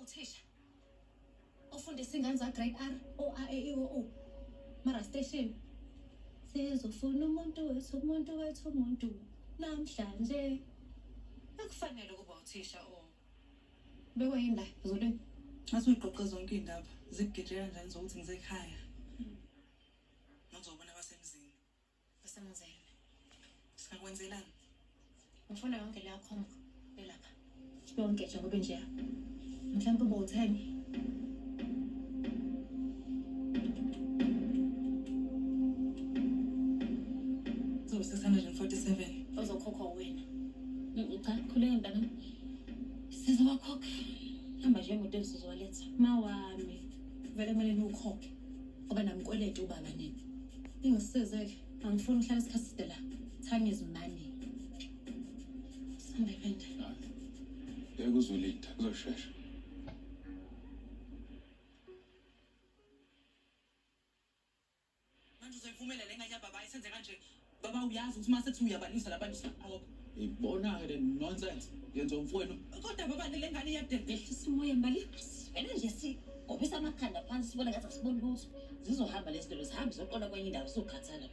Uthisha ofundisa ingane za-grade R O A E I O U Mara station sizofuna umuntu wethu, umuntu wethu, umuntu namhlanje. Bekufanele ukuba uthisha o bekuyini la ezulwini. Ngathi uyiqoqe zonke iy'ndaba zikugejela kanjani zokuthi ngisekhaya nokuzobona abasemzini. Basemzini. Singakwenzelani? Ngifuna yonke leya khombo elapha yonke njengoba nje mhlawumbe ube u-10. Kuzobe 647. Ozokhokhwa wena. Cha, khuleka mntanami, sizowakhokha. Hamba nje emotweni, sizowaletha. Mawami, vele kumele niwukhokhe ngoba namkweleta ubaba nini. Ingisize-ke, angifuni ukuhlala isikhathi eside la. Time is money. Sihambe phenda. Ngeke uzolinda, kuzoshesha. Manje uzoyivumela le ngane yababa isenze kanje? Baba, uyazi ukuthi uma sethi uyabalisa labantu siyaqoba. Ibona-ke le nonsense yenza umfowenu. Kodwa baba, le ngane iyadedela. Yehlisa umoya, Mbali. Vele nje sigobisa amakhanda phansi, sibone ngathi asiboni lutho. Zizohamba lezi zinto, zihambe ziyoqola kwenye indawo, sizokhathala.